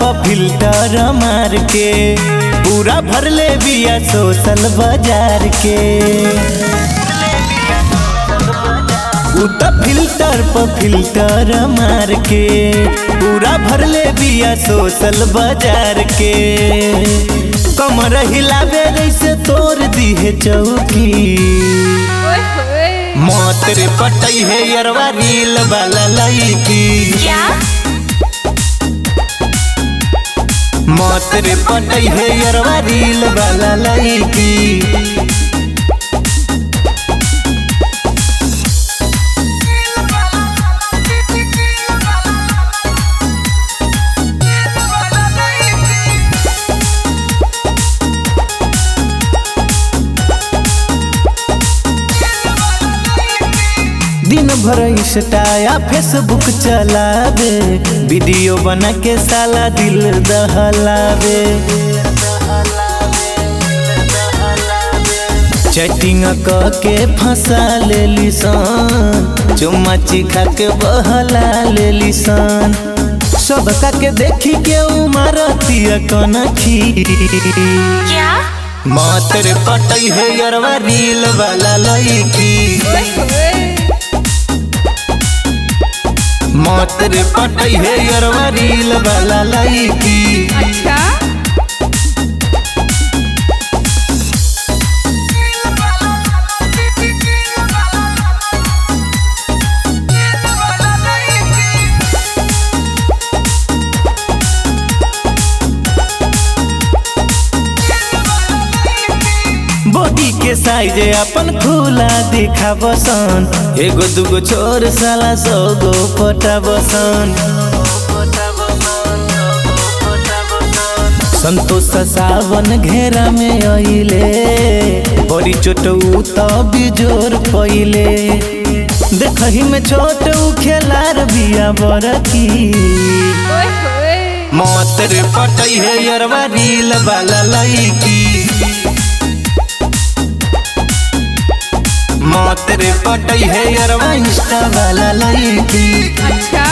पर फिल्टर मार के पूरा भरले बिया सोशल बाजार के। उ त फिल्टर पर फिल्टर मार के पूरा भरले बिया सोशल बाजार के। कमर हिलावे जैसे तोड़ दिहे चौकी। ओए होए। मौत रे पटई है यरवा रील वाला लईकी। क्या? मौत रे पटई है यरवा रील वाला लईकी। दिन भर इंस्टा या फेसबुक चलावे, वीडियो बना के साला दिल दहलावे। चैटिंग क के फंसा लेली सन, चुम्मा चिखा के बहला लेली सन। सबका के देखी के उमारतिया कनखी। क्या? मौत रे पटई है यरवा रील वाला लईकी। ओए होए। मौत रे पटई है यरवा रील वाला लईकी। अच्छा। बॉडी के साइज अपन खुला दिखाबसन, एगो दूगो छोर साला सौ गो पटाबसन। संतोष सावन घेरा में अइले, बड़ी चोट उ त बिजोर पइले। देखही में छोट उ खेलार बिया बरकी। ओए होए। मौत रे पटई है यरवा रील वाला लईकी। मौत रे पटई है यरवा इंस्टा वाला लईकी। अच्छा।